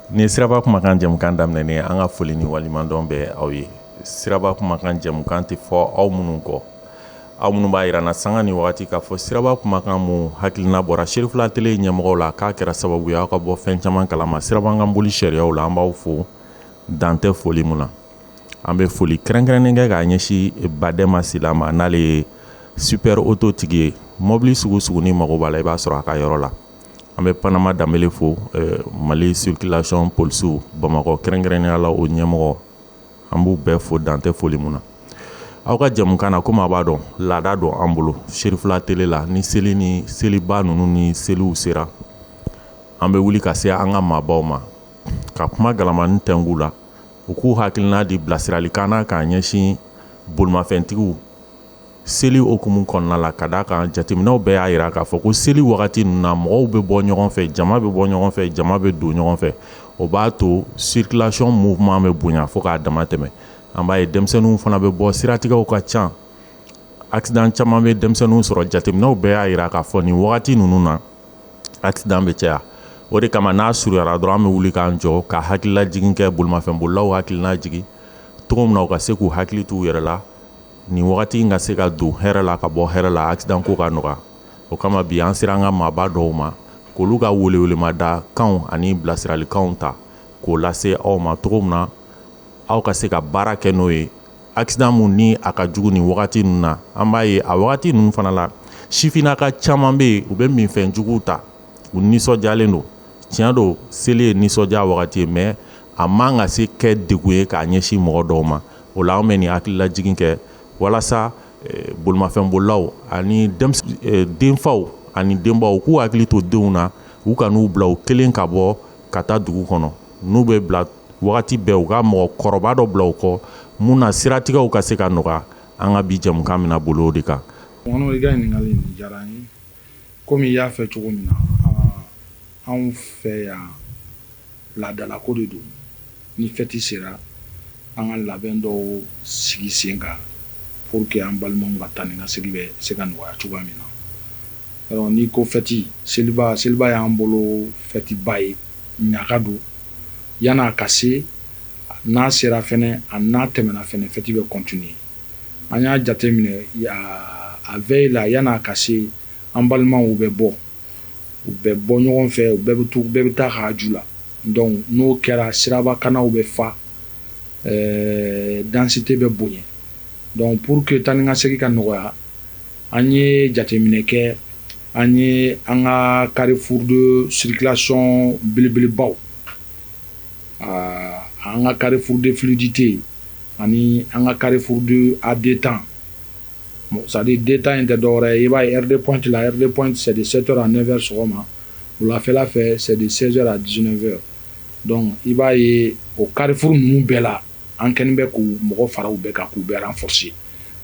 Nin ye Siraba Kumakan jɛmukan daminɛnen ye. An ka foli ni waleɲumandɔn bɛ aw ye. Siraba Kumakan jɛmukan tɛ fɔ aw minnu kɔ, aw minnu b'a jira na sanga ni wagati k'a fɔ Siraba Kumakan mun hakilina bɔra Serifula Tele ɲɛmɔgɔw la, k'a kɛra sababu ye aw ka bɔ fɛn caman kalama sirabakan boli sariyaw la. An b'aw fo dan tɛ foli mun na. An bɛ foli kɛrɛnkɛrɛnnen kɛ k'a ɲɛsin Badɛma Sila ma, n'ale ye super auto tigi ye. Mɔbili sugu sugu ni mago b'a la, i b'a sɔrɔ a ka yɔrɔ la. An bɛ Panama Danbele fo, Mali circulation polisiw Bamakɔ kɛrɛnkɛrɛnnenya la, o ɲɛmɔgɔ. An b'u bɛɛ fo dan tɛ foli mun na. Aw ka jɛmukan na, komi a b'a dɔn, laada don an bolo Serifula Tele la, ni seli ni seliba ninnu ni seliw sera, an bɛ wuli ka se an ka maabaw ma ka kuma galamani tɛnku la, u k'u hakilina di bilasiralikan na k'a ɲɛsin bolimafɛntigiw seli hukumu kɔnɔna la. Ka d'a kan, jateminɛw bɛɛ y'a jira k'a fɔ ko seli wagati ninnu na, mɔgɔw bɛ bɔ ɲɔgɔn fɛ, jama bɛ bɔ ɲɔgɔn fɛ, jama bɛ don ɲɔgɔn fɛ. O b'a to circulation mouvement bɛ bonya fo k'a dama tɛmɛ. An b'a ye denmisɛnninw fana bɛ bɔ, siratigɛw ka ca, accident caman bɛ denmisɛnninw sɔrɔ. Jateminɛw bɛɛ y'a jira k'a fɔ nin wagati ninnu na, accident bɛ caya. O de kama, n'a surunyara dɔrɔn, an bɛ wuli k'an jɔ ka hakililajigin kɛ, bolimafɛnbolilaw hakilina jigin cogo min na u ka se k'u hakili t'u yɛrɛ la nin wagati in, ka se ka don hɛrɛ la, ka bɔ hɛrɛ la, accident ko ka nɔgɔya. O kama, bi an sera an ka maaba dɔw ma k'olu ka welewelemada kanw ani bilasiralikanw ta k'o lase aw ma cogo min na aw ka se ka baara kɛ n'o ye. Accident mun ni a ka jugu nin wagati ninnu na, an b'a ye a wagati ninnu fana la, sifinnaka caman bɛ yen, u bɛ minfɛn juguw ta, u nisɔndiyalen don. Tiɲɛ don, seli ye nisɔndiya wagati ye, mais a man ka se kɛ degun ye k'a ɲɛsin mɔgɔ dɔw ma. O la, an bɛ nin hakililajigin kɛ walasa bolimafɛnbolilaw ani denfaw ani denbaw k'u hakili to denw na, u ka n'u bila u kelen ka bɔ ka taa dugu kɔnɔ. N'u bɛ bila wagati bɛɛ, u ka mɔgɔkɔrɔba dɔ bila u kɔ mun na siratigɛw ka se ka nɔgɔya. An ka bi jɛmukan bɛna boli o de kan. I ka ɲininkali nin diyara n ye. Komi i y'a fɛ cogo min na, anw fɛ yan, laadalako de don. Ni fɛti sera, an ka labɛn dɔw sigi sen kan pour que an balimaw ka taa ni ka segin bɛ se ka nɔgɔya cogoya min na. N'i ko fɛti, seliba, seliba y'an bolo fɛtiba ye, ɲaga don. Yan'a ka se, n'a sera fɛnɛ, a n'a tɛmɛna fɛnɛ, fɛti bɛ continuer. An y'a jate minɛ, a veille la, yan'a ka se, an balimaw bɛ bɔ, u bɛ bɔ ɲɔgɔn fɛ, u bɛɛ bɛ to, bɛɛ bɛ taa haju la. Donc n'o kɛra, sirabakanaw bɛ fa, densité bɛ bonya. Donc pour que taa ni ka segin ka nɔgɔya, an ye jateminɛ kɛ, an ye an ka carrefour de circulation belebelebaw, an ka carrefour de fluidité ani an ka carrefour de à deux temps. C'est à dire, deux temps in tɛ dɔwɛrɛ ye, i b'a ye heure de pointe la, heure de pointe, c'est de 7 heures à 9 heures sɔgɔma, wulafɛla fɛ, c'est de 16 heures à 19 heures. Donc i b'a ye o carrefour ninnu bɛɛ la, an kɛlen bɛ k'u mɔgɔ fara u bɛɛ kan, k'u bɛɛ renforcer,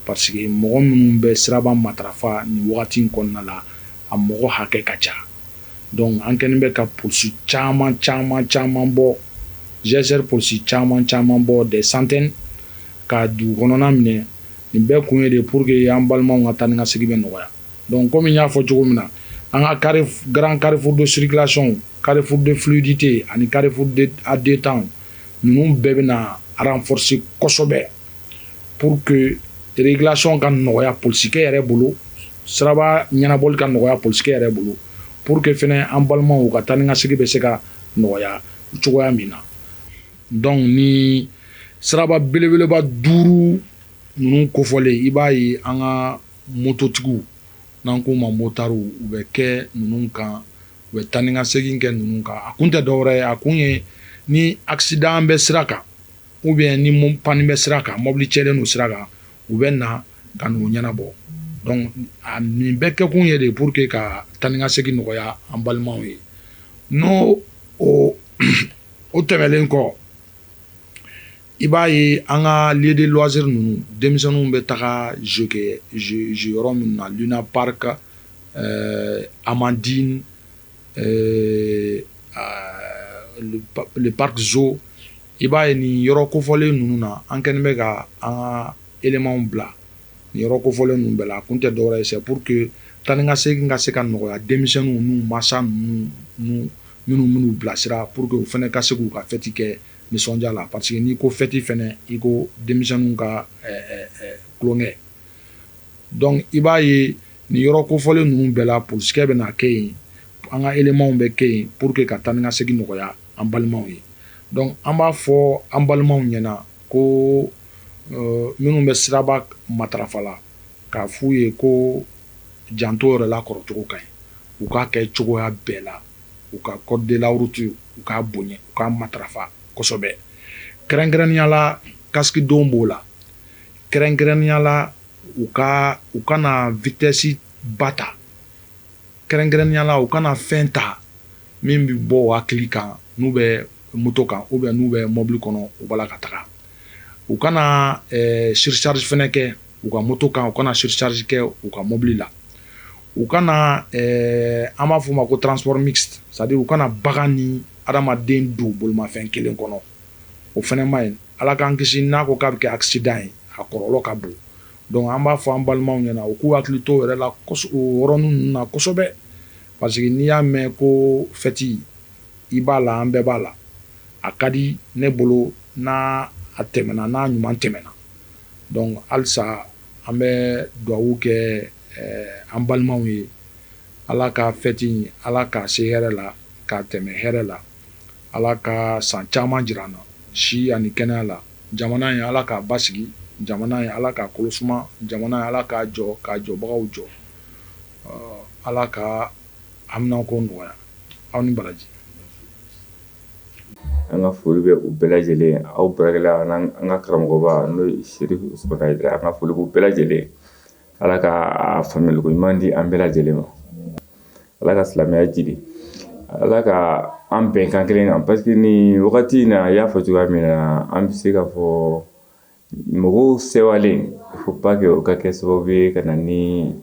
parce que mɔgɔ minnu bɛ siraba matarafa nin wagati in kɔnɔna la, a mɔgɔ hakɛ ka ca. Donc an kɛlen bɛ ka polisi caman caman caman bɔ, GSR polisi caman caman bɔ, des centaines, ka dugu kɔnɔna minɛ. Nin bɛɛ kun ye de pour que an balimaw ka taa ni ka segin bɛ nɔgɔya. Donc komi n y'a fɔ cogo min na, an ka carré grand carrefour de circulation, carrefour de fluidité ani carrefour de à deux temps ninnu bɛɛ bɛna renforcer kosɛbɛ pour que régulation ka nɔgɔya polisikɛ yɛrɛ bolo, siraba ɲɛnabɔli ka nɔgɔya polisikɛ yɛrɛ bolo, pour que fɛnɛ an balimaw ka taa ni ka segin bɛ se ka nɔgɔya cogoya min na. Donc ni siraba belebeleba duuru ninnu kofɔlen, i b'a ye an ka mototigiw, n'an k'u ma motariw, u bɛ kɛ ninnu kan, u bɛ taa ni ka segin kɛ ninnu kan. A kun tɛ dɔwɛrɛ ye, a kun ye ni accident bɛ sira kan ou bien ni panne bɛ sira kan, mobili cɛlen don sira kan, u bɛ na ka n'o ɲɛnabɔ. Donc a nin bɛɛ kɛkun ye de pour que ka taa ni ka segin nɔgɔya an balimaw ye. N'o o tɛmɛlen kɔ, i b'a ye an ka lieu de loisir ninnu, denmisɛnninw bɛ taga jeu kɛ jeu yɔrɔ minnu na, Luna Park, Amandine, le parc Zo, i b'a ye nin yɔrɔ kofɔlen ninnu na, an kɛlen bɛ ka an ka éléments bila nin yɔrɔ kofɔlen ninnu bɛɛ la. A kun tɛ dɔwɛrɛ ye, c'est pour que taa ni ka segin ka se ka nɔgɔya denmisɛnninw n'u masa ninnu. Minnu minnu bilasira pour que u fana ka se k'u ka fête kɛ nisɔndiya la, parce que n'i ko fête fana, i ko denmisɛnninw ka tulonkɛ. Donc i b'a ye, nin yɔrɔ kofɔlen ninnu bɛɛ la, polisikɛ bɛ na kɛ yen, an ka éléments bɛ kɛ yen pour que ka taa ni ka segin nɔgɔya an balimaw ye. Donc an b'a fɔ an balimaw ɲɛna ko minnu bɛ siraba matarafa la, k'a f'u ye ko janto yɛrɛ la kɔrɔcogo ka ɲi, u k'a kɛ cogoya bɛɛ la, u ka code de la route, u k'a bonya, u k'a matarafa kosɛbɛ. Kɛrɛnkɛrɛnnenya la, casque don b'o la. Kɛrɛnkɛrɛnnenya la, u kana vitesse ba ta. Kɛrɛnkɛrɛnnenya la, u kana fɛn ta min bɛ bɔ u hakili kan n'u bɛ moto kan ou bien n'u bɛ mobili kɔnɔ, u b'a la ka taga. U kana surcharge fɛnɛ kɛ u ka moto kan, u kana surcharge kɛ u ka mobili la. U kana, an b'a fɔ o ma ko transport mixte, c'est à dire u kana bagan ni adamaden don bolimafɛn kelen kɔnɔ. O fɛnɛ ma ɲi. Ala k'an kisi, n'a ko k'a bɛ kɛ accident ye, a kɔlɔlɔ ka bon. Donc an b'a fɔ an balimaw ɲɛna, u k'u hakili to o yɛrɛ la, o yɔrɔnin ninnu na kosɛbɛ, parce que n'i y'a mɛn ko fête, i b'a la, an bɛɛ b'a la. A ka di ne bolo n'a a tɛmɛna, n'a ɲuman tɛmɛna. Donc halisa an bɛ dugawu kɛ an balimaw ye, Ala ka fête in, Ala k'a se hɛrɛ la, k'a tɛmɛ hɛrɛ la. Ala ka san caman jira an na si ani kɛnɛya la. Jamana in, Ala k'a basigi. Jamana in, Ala k'a kolo suma. Jamana in, Ala k'a jɔ, k'a jɔbagaw jɔ. Ala ka haminanko nɔgɔya. Aw ni baraji. An ka foli bɛ u bɛɛ lajɛlen, aw baarakɛla, an ka karamɔgɔba, n'o ye Serifu Usumani Hayidara. An ka foli b'u bɛɛ lajɛlen. Ala ka faamuyaliko ɲuman di an bɛɛ lajɛlen ma. Ala ka silamɛya jidi, Ala ka an bɛn kan kelen kan, parce que nin wagati in na, i y'a fɔ cogoya min na, an bɛ se ka fɔ mɔgɔw sewalen, il faut pas que o ka kɛ sababu ye ka na ni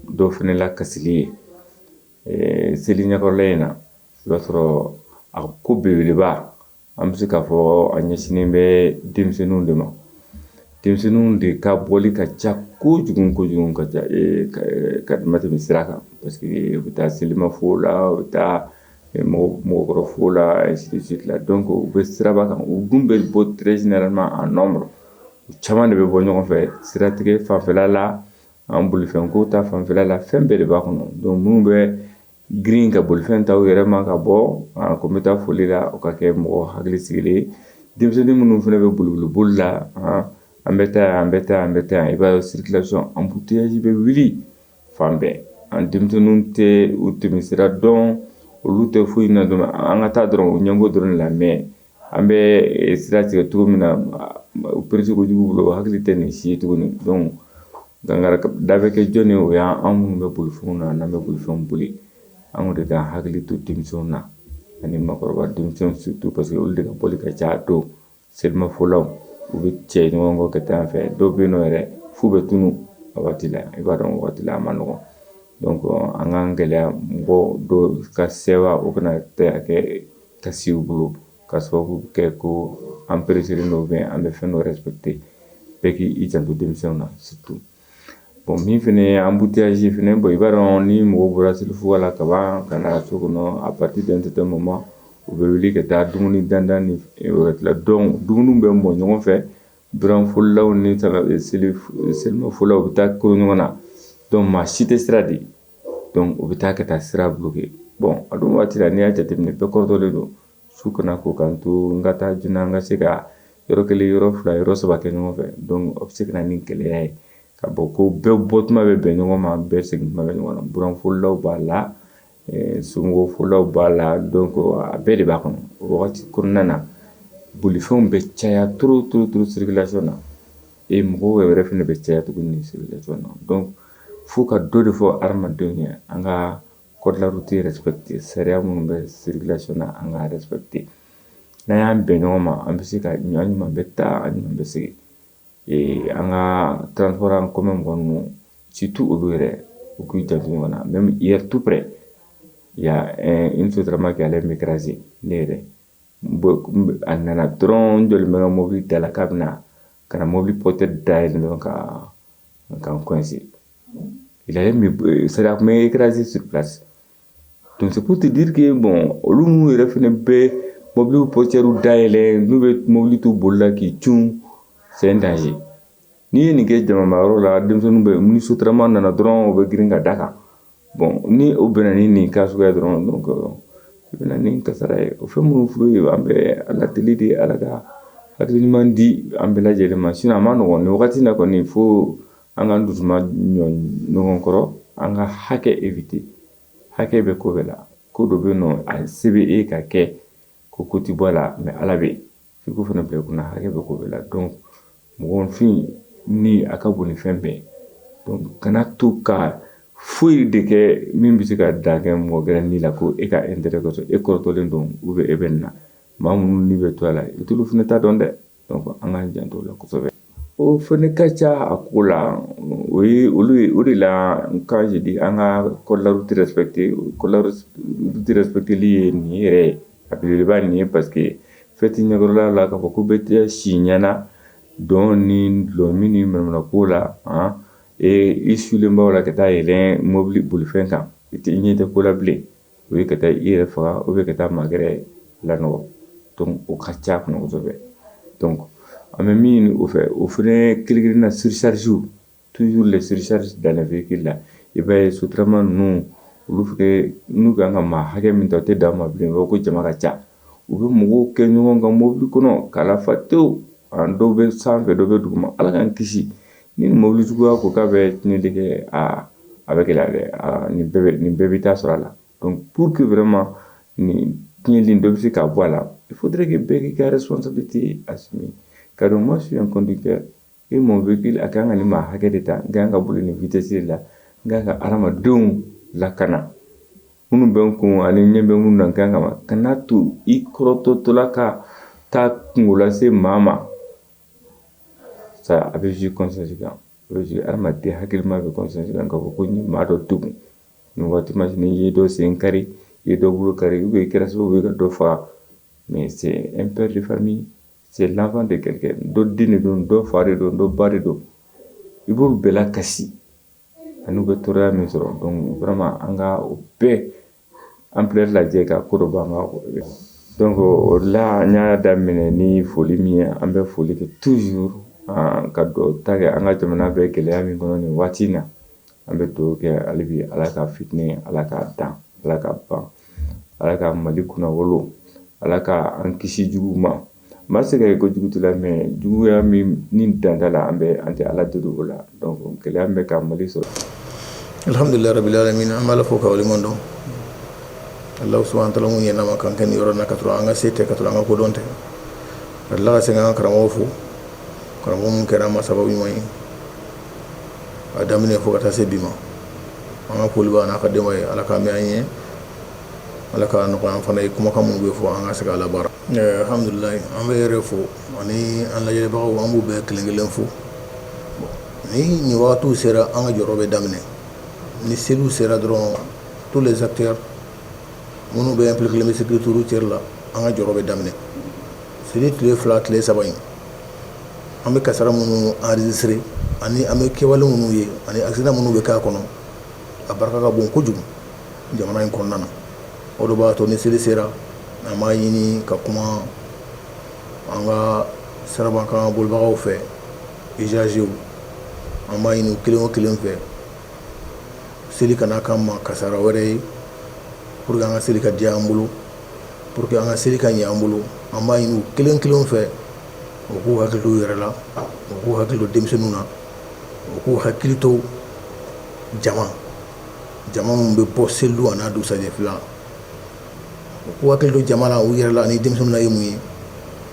dɔ fana la kasili ye seli ɲɛkɔrɔla in na. I b'a sɔrɔ a ko belebeleba, an bɛ se k'a fɔ a ɲɛsinnen bɛ denmisɛnninw de ma. Denmisɛnninw de ka bɔli ka ca kojugu kojugu, ka ca ka dama tɛmɛ sira kan, parce que u bɛ taa selimafo la, u bɛ taa mɔgɔkɔrɔ fo la, ainsi de suite la. Donc u bɛ siraba kan, u dun bɛ bɔ très généralement en nombre, u caman de bɛ bɔ ɲɔgɔn fɛ siratigɛ fanfɛla la, an bolifɛnko ta fanfɛla la, fɛn bɛɛ de b'a kɔnɔ. Donc minnu bɛ girin ka bolifɛn ta u yɛrɛ ma ka bɔ ko n bɛ taa foli la, o ka kɛ mɔgɔ hakili sigilen ye. Denmisɛnnin minnu fana bɛ boliboli boli la, an bɛ taa yan, an bɛ taa yan, an bɛ taa yan, i b'a ye circulation, embouteillage bɛ wuli fan bɛɛ. An denmisɛnninw tɛ u tɛmɛsira dɔn, olu tɛ foyi na dɔrɔn, an ka taa dɔrɔn, u ɲɛngo dɔrɔn de la. Mais an bɛ sira tigɛ cogo min na, u pressé kojugu bolo, hakili tɛ nin si ye tuguni. Donc gangara da bɛ kɛ jɔn ye? O y'an minnu bɛ bolifɛnw na, n'an bɛ bolifɛnw boli, an de ka hakili to denmisɛnw na ani maakɔrɔba, denmisɛnw surtout, parce que olu de ka bɔli ka ca. Don selimafolaw, u bɛ cɛ ɲɔgɔn kɔ ka taa yan fɛ, dɔw bɛ yen nɔ yɛrɛ f'u bɛ tunu a waati la. I b'a dɔn, o waati la a ma nɔgɔn. Donc an k'an gɛlɛya, mɔgɔ dɔw ka sewa, o kana tɛ kɛ kasi u bolo ka sababu kɛ ko an pressélen don, an bɛ fɛn dɔ respecter. Bɛɛ k'i janto denmisɛnw na surtout. Bon, min fɛnɛ ye embouteillage fɛnɛ, bon, i b'a dɔn, ni mɔgɔw bɔra selifuga la ka ban ka na so kɔnɔ, à partir d'un certain moment, u bɛ wuli ka taa dumuni dandan ni wagati la. Donc dumuni bɛ mɔ ɲɔgɔn fɛ, buranfolilaw ni selimafolaw bɛ taa koro ɲɔgɔn na. Donc maa si tɛ sira di, donc u bɛ taa ka taa sira bloquer. Bon, a dun waati la, n'i y'a jateminɛ, bɛɛ kɔrɔtɔlen don. Su kana ko k'an to, n ka taa joona, n ka se ka yɔrɔ kelen, yɔrɔ fila, yɔrɔ saba kɛ ɲɔgɔn fɛ. Donc o bɛ se ka na ni gɛlɛya ye ka bɔ ko bɛɛ bɔ tuma bɛ bɛn ɲɔgɔn ma, bɛɛ segin tuma bɛ ɲɔgɔn na. Buranfolilaw b'a la, somɔgɔfolilaw b'a la, donc a bɛɛ de b'a kɔnɔ. O wagati kɔnɔna na, bolifɛnw bɛ caya trop trop trop circulation na, et mɔgɔw yɛrɛ fɛnɛ bɛ caya tuguni circulation na. Donc fo ka dɔ de fɔ hadamadenw ye, an ka code de la route respecter, sariya minnu bɛ circulation na, an ka respecter. N'an y'an bɛn ɲɔgɔn ma, an bɛ se ka an ɲuman bɛ taa, an ɲuman bɛ segin. An ka transport en commun mɔgɔ ninnu surtout, olu yɛrɛ, u k'u janto ɲɔgɔn na. Même hier, tout près, il y a une Sotrama qui allait m'écraser. Ne yɛrɛ, a nana dɔrɔn, n jɔlen bɛ n ka mobili da la k'a bɛna ka na mobili porteur dayɛlɛ dɔrɔn ka n coincer. Il allait me, c'est-à-dire a tun bɛ écraser sur place. Donc c'est pour te dire que bon, olu minnu yɛrɛ fɛnɛ bɛ mobiliw portière dayɛlɛ, n'u bɛ mobili to boli la k'i cun, c'est un danger. N'i ye nin kɛ jamamayɔrɔ la, denmisɛnninw bɛ ni sotarama nana dɔrɔn, u bɛ girin ka da kan. Bon, ni o bɛnna ni nin cas suguya dɔrɔn, donc i bɛna ni kasara ye. O fɛn minnu filɛ ye, an bɛ Ala deli de, Ala ka hakili ɲuman di an bɛɛ lajɛlen ma. Sinon a ma nɔgɔn nin wagati in na kɔni, fo an k'an dusuma ɲɔ ɲɔgɔn kɔrɔ, an ka hakɛ éviter. Hakɛ bɛ ko bɛɛ la. Ko dɔ bɛ yen nɔ, a se bɛ e ka kɛ, ko ti bɔ a la, mais Ala bɛ yen. F'i k'o fana bila i kunna, hakɛ bɛ ko bɛɛ la. Donc mɔgɔnifin ni a ka bon ni fɛn bɛɛ ye. Donc kana to ka foyi de kɛ min bɛ se ka dan kɛ mɔgɔ gɛrɛ ni la, ko e ka intérêt kosɔn, e kɔrɔtɔlen don ou bien e bɛ nin na. Maa minnu ni bɛ to a la, i t'olu fana ta dɔn dɛ. Donc an k'an janto o la kosɛbɛ. O fana ka ca a ko la. O ye olu ye. O de la, quand je dis an ka code de la route respecter, code de la route respecteli ye nin yɛrɛ ye, a belebeleba nin ye, parce que fɛti ɲɛkɔrɔla la, k'a fɔ ko bɛ tɛ si ɲɛna dɔn ni dɔlɔmin ni manamana la, han, i sulen b'aw la ka taa yɛlɛn mobili bolifɛn kan, i tɛ i ɲɛ tɛ ko la bilen, o ye ka taa i yɛrɛ faga ou bien ka taa maa gɛrɛ lanɔgɔ. Donc o ka ca kɔnɔ kosɛbɛ. Donc an bɛ min ɲini o fɛ, o fɛnɛ kelen kelenna, surcharge, toujours les surcharges dans les véhicules là. I b'a ye, sotarama ninnu, olu fɛnɛ, n'u kan ka maa hakɛ min ta, o tɛ dan ma bilen, u b'a fɔ ko jama ka ca, u bɛ mɔgɔw kɛ ɲɔgɔn kan mobili kɔnɔ k'a lafa tewu. Dɔw bɛ sanfɛ, dɔw bɛ duguma. Ala k'an kisi, ni mobili juguya ko k'a bɛ tiɲɛli kɛ, aa, a bɛ gɛlɛya dɛ. Aa, nin bɛɛ bɛ taa sɔrɔ a la. Donc pour que vraiment nin tiɲɛli dɔ bɛ se ka bɔ a la, il faudrait que bɛɛ k'i ka responsabilité assumer. Car moi, je suis un conducteur et mon véhicule a kan ka nin maa hakɛ de ta, n kan ka boli nin vitesse de la, n kan ka hadamadenw lakana minnu bɛ n kun ani ɲɛ bɛ minnu na. N kan ka kana to i kɔrɔtɔtɔla ka taa kungo lase maa ma. Ça a bɛ jouer conscience kan, a bɛ jouer hadamaden hakilima bɛ conscience kan, k'a fɔ ko n ye maa dɔ degun nin waati masina, i ye dɔ sen kari, i ye dɔ bolo kari, ou bien i kɛra sababu ye ka dɔ faga. Mais c'est un père de famille, c'est l'enfant de quelqu'un, dɔ den de don, dɔ fa de don, dɔ ba de don, i b'olu bɛɛ lakasi ani u bɛ tɔɔrɔya min sɔrɔ. Donc vraiment an ka o bɛɛ ampleur lajɛ ka ko dɔ bɔ an ka. Donc o la, n y'a daminɛ ni foli min ye, an bɛ foli kɛ toujours ka dugawu ta kɛ an ka jamana bɛ gɛlɛya min kɔnɔ nin waati in na. An bɛ dugawu kɛ hali bi, Ala ka fitinɛ, Ala k'a dan, Ala ka ban, Ala ka Mali kunnawolo, Ala ka an kisi jugu ma. N ma se ka kɛ ko jugu t'i la, mais juguya min ni dan t'a la, an bɛ an tɛ Ala deli o la. Donc gɛlɛya min bɛ ka Mali sɔrɔ. Alhamdulilayi rabbil alamin, an b'a la fo ka waleɲuman dɔn Alahu subahana taala mun ɲɛna ma k'an kɛ nin yɔrɔ in na, ka sɔrɔ an ka se tɛ, ka sɔrɔ an ka kodɔn tɛ. Ka tila ka segin an ka karamɔgɔ fo, karamɔgɔ mun kɛra an ma sababu ɲuman ye a daminɛ fo ka taa se bi ma. An ka foli b'a n'a ka denbaya ye. Ala k'a mɛn an ye, Ala ka nɔgɔya an fana ye, kumakan minnu bɛ fɔ, an ka se k'a labaara. Alhamdulilayi, an bɛ yɛrɛ fo ani an lajɛbagaw, an b'u bɛɛ kelen kelen fo. Ni nin wagatiw sera, an ka jɔyɔrɔ bɛ daminɛ. Ni seliw sera dɔrɔn, tous les acteurs minnu bɛ impliqué bɛ sécurité routière la, an ka jɔyɔrɔ bɛ daminɛ. Seli tile 2, tile 3 in, an bɛ kasara minnu enregistré ani an bɛ kɛwale minnu ye ani accident minnu bɛ k'a kɔnɔ, a barika ka bon kojugu jamana in kɔnɔna na. O de b'a to ni seli sera, an b'a ɲini ka kuma an ka sirabakan bolibagaw fɛ, usagers, an b'a ɲini kelen o kelen fɛ, seli kana k'an ma kasara wɛrɛ ye. Pour que an ka seli ka diya an bolo, pour que an ka seli ka ɲɛ an bolo, an b'a ɲini u kelen kelen fɛ, u k'u hakili to u yɛrɛ la, u k'u hakili to denmisɛnninw na, u k'u hakili to jama minnu bɛ bɔ selidu a n'a dugusajɛ fila, u k'u hakili to jama la, u yɛrɛ la ani denmisɛnninw na ye mun ye.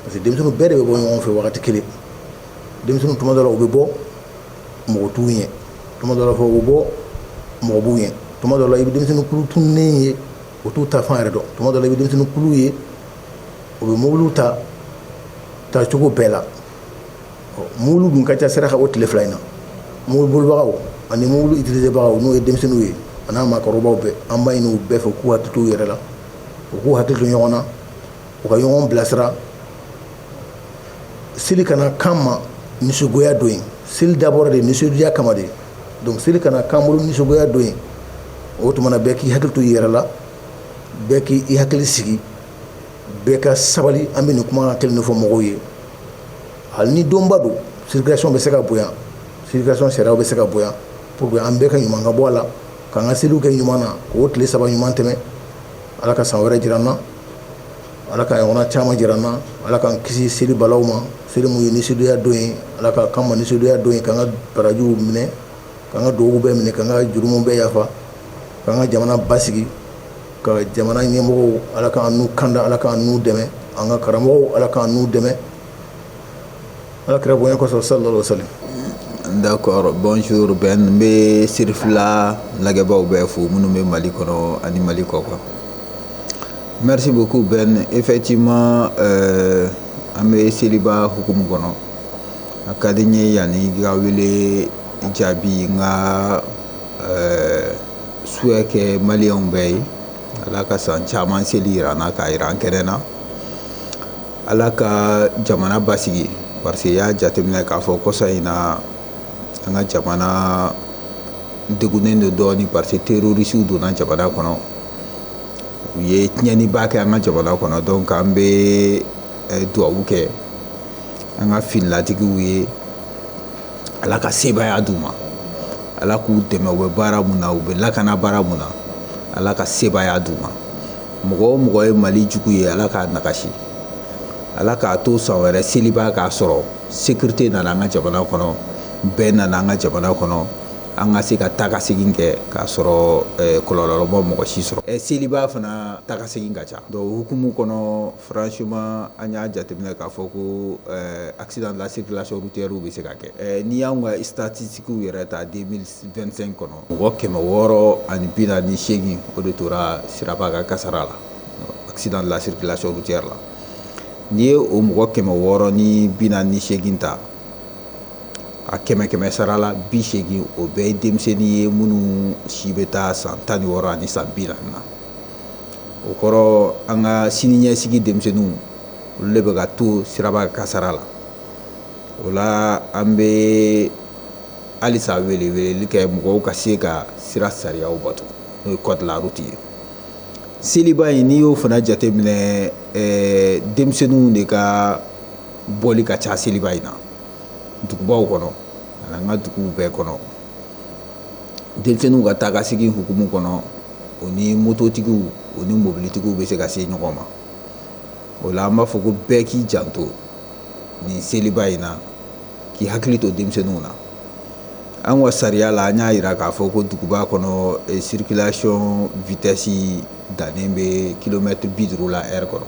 Parce que denmisɛnninw bɛɛ de bɛ bɔ ɲɔgɔn fɛ wagati kelen. Denmisɛnninw, tuma dɔ la, u bɛ bɔ, mɔgɔ t'u ɲɛ. Tuma dɔ la fɔ, u bɛ bɔ, mɔgɔ b'u ɲɛ. Tuma dɔ la, i bɛ denmisɛnnin kulu tununnen ye, o t'u ta fan yɛrɛ dɔn. Tuma dɔ la, i bɛ denmisɛnnin kulu ye, o bɛ mobiliw ta tacogo bɛɛ la. Mobiliw dun ka ca sira kan o tile 2 in na. Mobili bolibagaw ani mobili utilisébagaw, n'o ye denmisɛnninw ye a n'a maakɔrɔbaw bɛɛ, an b'a ɲini u bɛɛ fɛ, u k'u hakili to u yɛrɛ la, u k'u hakili to ɲɔgɔn na, u ka ɲɔgɔn bilasira. Seli kana k'an ma nisɔngoya don ye. Seli dabɔra de nisɔndiya kama de. Donc seli kana k'an bolo nisɔngoya don ye. O tuma na, bɛɛ k'i hakili to i yɛrɛ la. Bɛɛ k'i hakili sigi, bɛɛ ka sabali. An bɛ nin kuma kelen de fɔ mɔgɔw ye: hali ni donba don, circulation bɛ se ka bonya, circulation sariyaw bɛ se ka bonya pour que an bɛɛ ka ɲuman ka bɔ a la, k'an ka seliw kɛ ɲuman na, k'o tile 3 ɲuman tɛmɛ. Ala ka san wɛrɛ jira an na, Ala ka ɲɔgɔnna caman jira an na. Ala k'an kisi seli balaw ma. Seli mun ye nisɔndiya don ye, Ala ka k'an ma nisɔndiya don ye, k'an ka barajiw minɛ, k'an ka dugawu bɛɛ minɛ, k'an ka jurumu bɛɛ yafa, k'an ka jamana basigi, ka jamana ɲɛmɔgɔw, Ala k'an n'u kanda, Ala k'an n'u dɛmɛ, an ka karamɔgɔw, Ala k'an n'u dɛmɛ, Ala kira bonya kosɔn, sallallahu alaihi wasallam. D'accord, bonjour Ben, n bɛ Sirifila lajɛbaaw bɛɛ fo, minnu bɛ Mali kɔnɔ ani Mali kɔ kan. Merci beaucoup Ben, effectivement an bɛ seliba hukumu kɔnɔ. A ka di n ye yanni i ka wele jaabi, n ka souhait kɛ maliyɛnw bɛɛ ye. Ala ka san caman seli yira an na, k'a yira an kɛnɛ na. Ala ka jamana basigi, parce que i y'a jateminɛ k'a fɔ kɔsa in na, an ka jamana degunnen don dɔɔni, parce que terroristes donna jamana kɔnɔ, u ye tiɲɛniba kɛ an ka jamana kɔnɔ. Donc an bɛ duwawu kɛ an ka finilatigiw ye, Ala ka sebaaya d'u ma, Ala k'u dɛmɛ. U bɛ baara mun na, u bɛ lakana baara mun na, Ala ka sebaaya d'u ma. Mɔgɔ o mɔgɔ ye Mali jugu ye, Ala k'a nagasi. Ala k'a to san wɛrɛ seliba k'a sɔrɔ sécurité nana an ka jamana kɔnɔ, bɛɛ nana an ka jamana kɔnɔ, an ka se ka taa ka segin kɛ k'a sɔrɔ kɔlɔlɔ ma mɔgɔ si sɔrɔ. Seliba fana taa ka segin ka ca, donc hukumu kɔnɔ, franchement, an y'a jateminɛ k'a fɔ ko accident de la circulation routière bɛ se ka kɛ. N'i y'anw ka statistiques yɛrɛ ta 2025 kɔnɔ, mɔgɔ 648, o de tora siraba ka kasara la, accident de la circulation routière la. N'i ye o mɔgɔ 648 ta, a kɛmɛ kɛmɛ sara la, 80, o bɛɛ ye denmisɛnnin ye minnu si bɛ taa san 16 ani san 40 na. O kɔrɔ, an ka sini ɲɛsigi denmisɛnninw, olu de bɛ ka to siraba kasara la. O la, an bɛ halisa wele weleli kɛ mɔgɔw ka se ka sira sariyaw bato, n'o ye code de la route ye. Seliba in, n'i y'o fana jateminɛ, denmisɛnninw de ka bɔli ka ca seliba in na dugubaw kɔnɔ ani an ka duguw bɛɛ kɔnɔ. Denmisɛnninw ka taa ka segin hukumu kɔnɔ, o ni mototigiw, o ni mobilitigiw bɛ se ka se ɲɔgɔn ma. O la, an b'a fɔ ko bɛɛ k'i janto nin seliba in na, k'i hakili to denmisɛnninw na. An ka sariya la, an y'a jira k'a fɔ ko duguba kɔnɔ, circulation vitesse dannen bɛ kilomètre 50 la heure kɔnɔ.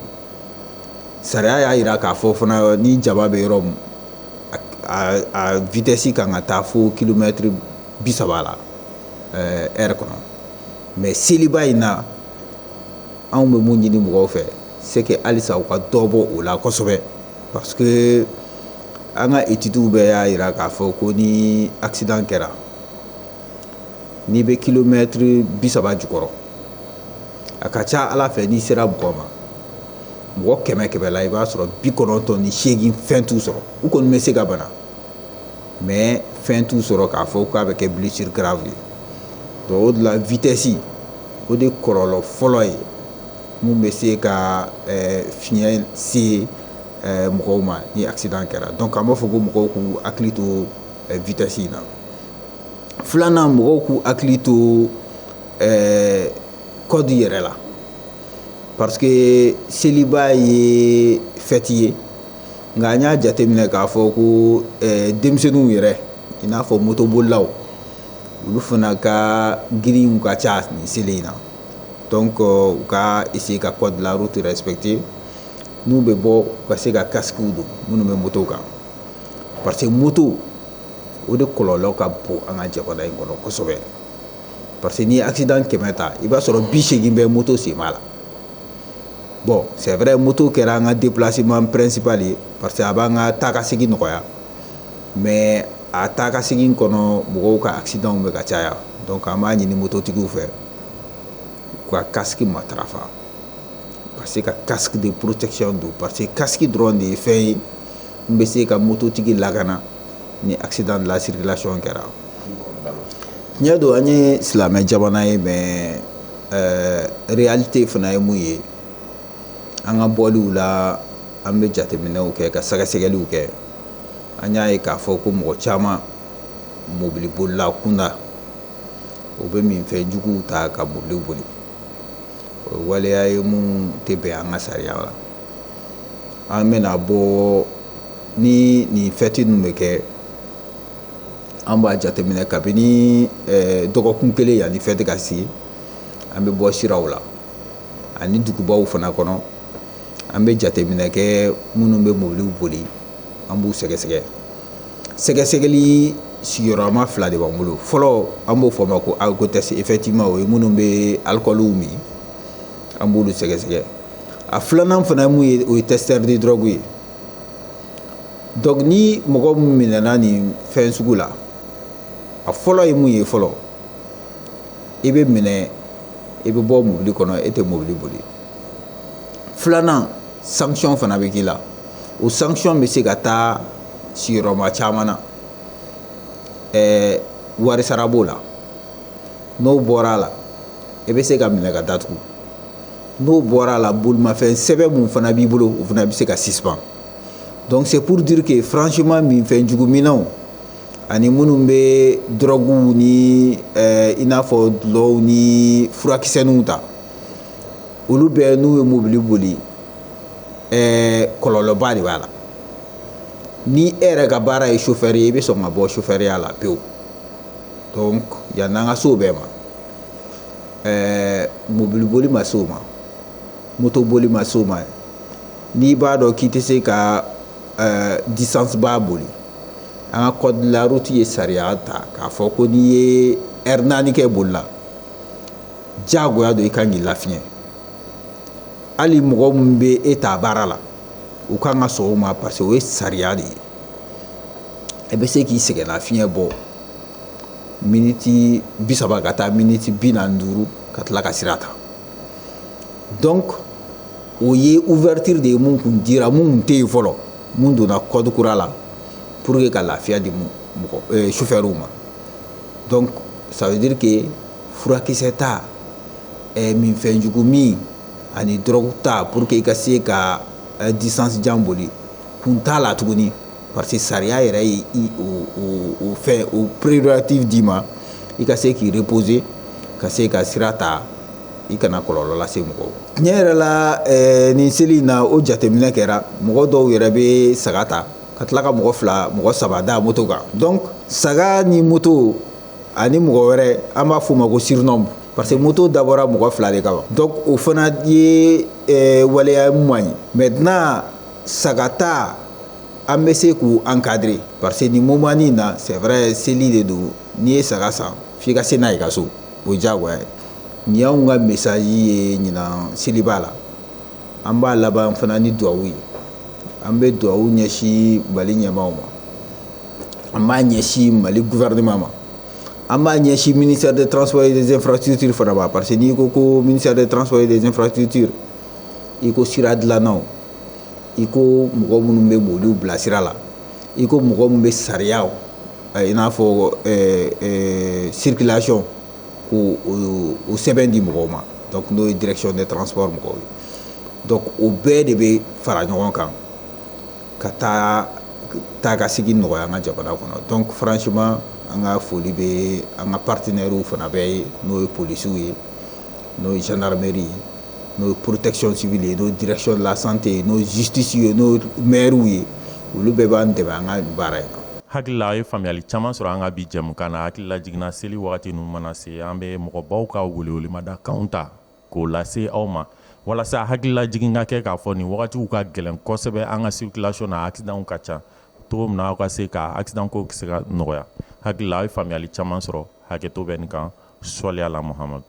Sariya y'a jira k'a fɔ fana, ni jama bɛ yɔrɔ min, a vitesse kan ka taa fo kilomètre 30 la heure kɔnɔ. Mais seliba in na, anw bɛ mun ɲini mɔgɔw fɛ, c'est que halisa u ka dɔ bɔ o la kosɛbɛ, parce que an ka études bɛɛ y'a jira k'a fɔ ko ni accident kɛra, n'i bɛ kilomètre 30 jukɔrɔ, a ka ca Ala fɛ, n'i sera mɔgɔ ma, mɔgɔ kɛmɛ kɛmɛ la, i b'a sɔrɔ 98 fɛn t'u sɔrɔ. U kɔni bɛ se ka bana, mais fɛn t'u sɔrɔ k'a fɔ k'a bɛ kɛ blessure grave ye. Donc o de la, vitesse, o de kɔlɔlɔ fɔlɔ ye mun bɛ se ka fiɲɛ se mɔgɔw ma ni accident kɛra. Donc an b'a fɔ ko mɔgɔw k'u hakili to vitesse in na. Filanan, mɔgɔw k'u hakili to code yɛrɛ la, parce que seliba ye fête ye, nka an y'a jateminɛ k'a fɔ ko denmisɛnninw yɛrɛ, i n'a fɔ motobolilaw, olu fana ka girinw ka ca nin seli in na. Donc u ka essayer ka code de la route respecter. N'u bɛ bɔ, u ka se ka casque don, minnu bɛ moto kan, parce que moto, o de kɔlɔlɔ ka bon an ka jamana in kɔnɔ kosɛbɛ, parce que n'i ye accident 100 ta, i b'a sɔrɔ 80 bɛ moto sen b'a la. Bon, c'est vrai, moto kɛra an ka déplacement principal ye, parce que a b'an ka taa ka segin nɔgɔya, mais a taa ka segin kɔnɔ, mɔgɔw ka accident bɛ ka caya. Donc an b'a ɲini mototigiw fɛ, u ka casque matarafa, ka se ka casque de protection don, parce que casque dɔrɔn de ye fɛn ye n bɛ se ka mototigi lakana ni accident de la circulation kɛra. Tiɲɛ don, an ye silamɛ jamana ye, mais Réalité fana ye mun ye, an ka bɔliw la, an bɛ jateminɛw kɛ ka sɛgɛsɛgɛliw kɛ, an y'a ye k'a fɔ ko mɔgɔ caman mobilibolila kunda, o bɛ minfɛn juguw ta ka mobili boli. O ye waleya ye mun tɛ bɛn an ka sariya la. An bɛna bɔ ni nin fɛti ninnu bɛ kɛ, an b'a jateminɛ kabini dɔgɔkun kelen yanni fɛti ka se, an bɛ bɔ siraw la ani dugubaw fana kɔnɔ, an bɛ jateminɛ kɛ minnu bɛ mobiliw boli, an b'u sɛgɛsɛgɛ. Sɛgɛsɛgɛli sigiyɔrɔma fila de b'an bolo. Fɔlɔ, an b'o fɔ o ma ko alcotest. Effectivement, o ye minnu bɛ alcool min, an b'olu sɛgɛsɛgɛ. A filanan fana ye mun ye? O ye testeur de drogue ye. Donc ni mɔgɔ min minɛna nin fɛn sugu la, a fɔlɔ ye mun ye? Fɔlɔ, i bɛ minɛ, i bɛ bɔ mobili kɔnɔ, e tɛ mobili boli. Filanan, sanction fana bɛ k'i la. O sanction bɛ se ka taa sigiyɔrɔma caman na. Wari sara b'o la. N'o bɔra a la, i bɛ se ka minɛ ka datugu. N'o bɔra a la, bolimafɛn sɛbɛn mun fana b'i bolo, o fana bɛ se ka suspend. Donc c'est pour dire que franchement, minfɛn jugu minɛnw ani minnu bɛ drogue ni i n'a fɔ dɔlɔw ni furakisɛninw ta, olu bɛɛ, n'u ye mobili boli, kɔlɔlɔba de b'a la. Ni e yɛrɛ ka baara ye chauffeur ye, i bɛ sɔn ka bɔ chauffeur ya la pewu. Donc yan'an ka se o bɛɛ ma, mobili boli ma se o ma, moto boli ma se o ma. N'i b'a dɔn k'i tɛ se ka distance ba boli, an ka code de la route ye sariya ta k'a fɔ ko n'i ye heure 4 kɛ boli la, diyagoya don i kan k'i lafiɲɛ. Hali mɔgɔ min bɛ e ta baara la, u kan ka sɔn o ma, parce que o ye sariya de ye. I bɛ se k'i sɛgɛnnafiɲɛ bɔ miniti 30 ka taa miniti 45, ka tila ka sira ta. Donc o ye ouverture de ye mun kun dira, mun kun tɛ yen fɔlɔ, mun donna code kura la pour que ka lafiya di mɔgɔ chauffeur ma. Donc ça veut dire que furakisɛ ta, minfɛnjugu min ani drogue ta pour que i ka se ka distance jan boli, kun t'a la tuguni, parce que sariya yɛrɛ ye o fɛn, o prérogative d'i ma, i ka se k'i reposer, ka se ka sira ta, i kana kɔlɔlɔ lase mɔgɔw. Tiɲɛ yɛrɛ la, nin seli in na, o jateminɛ kɛra, mɔgɔ dɔw yɛrɛ bɛ saga ta ka tila ka mɔgɔ fila, mɔgɔ saba da moto kan. Donc saga ni moto ani mɔgɔ wɛrɛ, an b'a f'o ma ko surnombre, parce que moto dabɔra mɔgɔ fila de kama. Donc o fana ye waleya man ɲi. Maintenant, saga ta, an bɛ se k'u encadrer, parce que nin moment in na, c'est vrai, seli de don. N'i ye saga san, f'i ka se n'a ye ka so, o ye diyagoya ye. Nin y'anw ka message ye ɲinan seliba la. An b'a laban fana ni duwawu ye. An bɛ duwawu ɲɛsin Mali ɲɛmaaw ma, an b'a ɲɛsin Mali gouvernement ma, an b'a ɲɛsin ministère des Transports et des Infrastructures fana ma, parce que n'i ko ko ministère des Transports et des Infrastructures, i ko sira dilannaw, i ko mɔgɔ minnu bɛ mobiliw bila sira la, i ko mɔgɔ min bɛ sariyaw, i n'a fɔ circulation, k'o o sɛbɛn di mɔgɔw ma. Donc n'o ye direction des transports mɔgɔw ye. Donc o bɛɛ de bɛ fara ɲɔgɔn kan ka taa taa ka segin nɔgɔya an ka jamana kɔnɔ. Donc franchement, an ka foli bɛ an ka partenaires fana bɛɛ ye, n'o ye polisiw ye, n'o ye gendarmerie ye, n'o ye protection civile ye, n'o ye direction de la santé ye, n'o ye justice ye, n'o ye maires ye. Olu bɛɛ b'an dɛmɛ an ka baara in na. Hakili la, a ye faamuyali caman sɔrɔ an ka bi jɛmukan na. Hakili la jiginna, seli wagati ninnu mana se, an bɛ mɔgɔbaw ka welewelemada kanw ta k'o lase aw ma, walasa hakilila jigin ka kɛ k'a fɔ nin wagatiw ka gɛlɛn kosɛbɛ an ka circulation na, accident ka ca cogo min na, aw ka se ka accident ko se ka nɔgɔya. Hakili la, a ye faamuyali caman sɔrɔ. Hakɛto bɛ nin kan. Sɔli ala Muhamadu.